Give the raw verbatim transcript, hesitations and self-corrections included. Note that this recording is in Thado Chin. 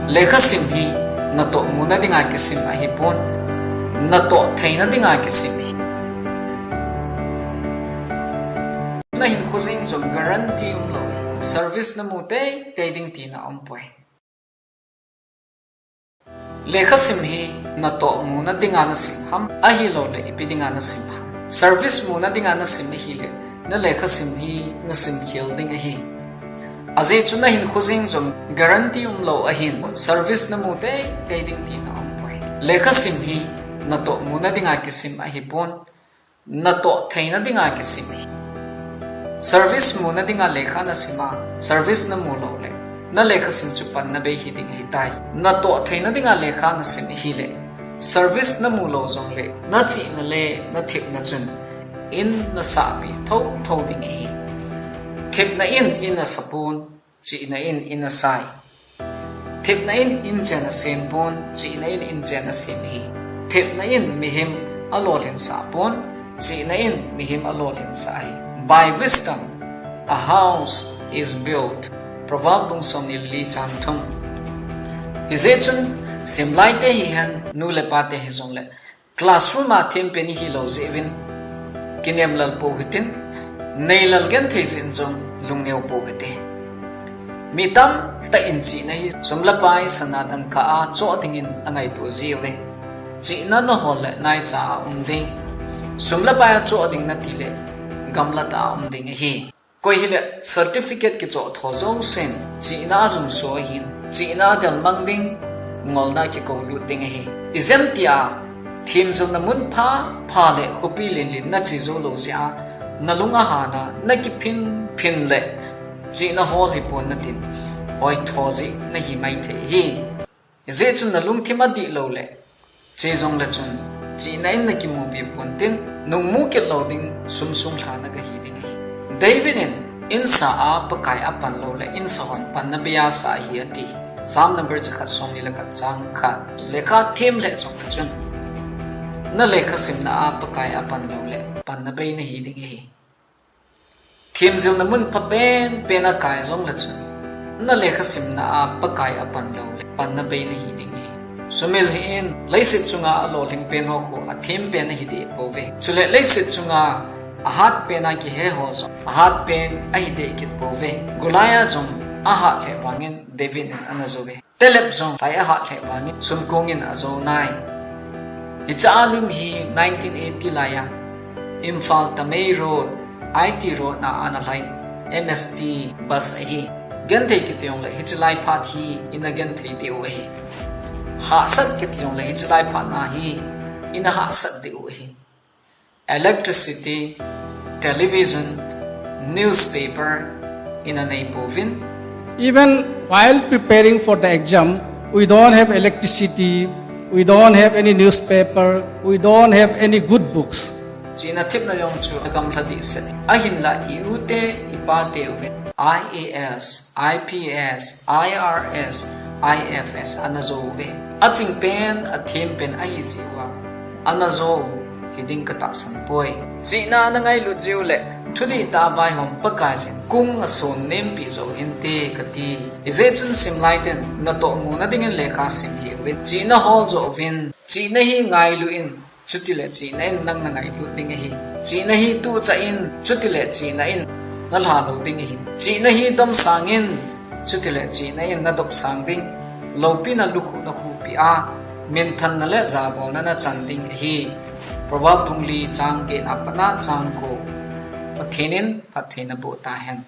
Lekha sim hi natoh muna dinga kisim ahipon, natoh theina dinga kisim ahi. Nahinkho jeng jong guarantee umlou ahi. Service namu teitei ding tina aumpoi. Lekha sim hi natoh muna dinga nasim ham, ahilouleh ipi dinga nasim ham? Service muna dinga nasim ahileh, nalekha sim hi nasim khel ding ahi. Ajeh chu nahinkho jeng jong guarantee umlou ahin, service namu teitei ding tina aumpoi. Lekha sim hi natoh muna dinga kisim ahipon, natoh theina dinga kisim ahi. Service muna dinga lekha nasim a, service namu louleh, nalekha sim chu panna bei hiding ahitai. Natoh theina dinga lekha nasim ahileh, service namu lou jongleh, nachihna le nathepna chun in nasahpeh thouthou ding ahi. Thepna in in asapon, chihna in in asai. Thepna in inchen asempon, chihna in inchen asem ahi. Thepna in mihem alolhinsahpon, chihna in mihem alolhinsah ahi. By wisdom a house is built. Proverb bung somni le li chang thum. Hijeh chun simlaite hihen, nu le pate hijongleh, classroom a thempen ihilou jeh uvin, kinemlel pou hitin, neilel genthei jeh in jong lungneo pou hite. Mi tamtah in chihna hi sum le pai, sana dangka a choh dingin angaito jiuve. Chihna nahol leh naicha a um ding. Sum le pai a choh ding natileh, gamla tah a um ding ahi. Koi hileh certificate kichoh tho jousen, chihna ajumso ahin, chihna adelmang ding, ngolna kikoulut ding ahi. Ijemtia themjilna mun phapha le khopi lenlen nache joulou jeh a, nalung ahana, nakiphinphin leh, chihna hol hipon natin, hoitho jeh nahi maithei ahi. Hijeh chun nalungthim adih louleh, che jongle chun, chihna in nakimupi pontin, nungmu kit lou ding sum sung lha nagahi ding ahi. David in, insa a Pakai apan louleh, insa hon panna bei asah ahi ati. Psalm number jakhat somni le khat chang khat. Lekha them lheh jongle chun, nalekha simna a Pakai apan louleh, panna bei nahi ding ahi. Themjilna mun pha penpen a kai jongle chun, nalekha simna a Pakai apan louleh, panna bei nahi ding ahi. Sumil hih in, leiset chunga alolhing pen ho khu athem pen ahi deh pouve. Chuleh leiset chunga ahat pen a kihe ho jong ahat pen ahi deh kit pouve. Goliath jong ahat lheh vangin David in ana jouve. Taleb jong lhai ahat lheh vangin sumkong in ajou nai. Hiche a lim hi nineteen eighty lai a Imphal Tamei Road, I T Road na ana lhai M S T bus ahi. Genthei kiti jongleh hiche lai phat hi ina genthei diu ahi. Hahsat kiti jongleh hiche lai phat na hi ina hahsat diu ahi. Electricity, television, newspaper ina nei pouvin. Even while preparing for the exam, we don't have electricity, we don't have any newspaper, we don't have any good books. Chihna thepna jong chu agamla dehset. Ahinlah i-u te, ipa teuvin I A S, I P S, I R S, I F S ana jou uve. Aching pen, athem pen ahi jeh uva ana jou hiding katahsan poi. Chihna ana ngailut jiu leh, thudih tah a vaihom Pakaiyin kung ason nempi jou hinte kati. Hijeh chun simlai ten natoh muna dingin lekha sim hih uvin. Chihna hol jo uvin. Chihna hi ngailu in. Chutileh chihna in nang nangailut ding ahi. Chihna hi tuchah in, chutileh chihna in nalha lou ding ahi. Chihna hi domsang in, chutileh chihna in nadopsang ding. Loupina lukhuh nakhuhpi a, minthanna le jabolna nachan ding ahi. Proverb bung li chang get na pat a chang ko. Pathen in phatthei naboh tahen.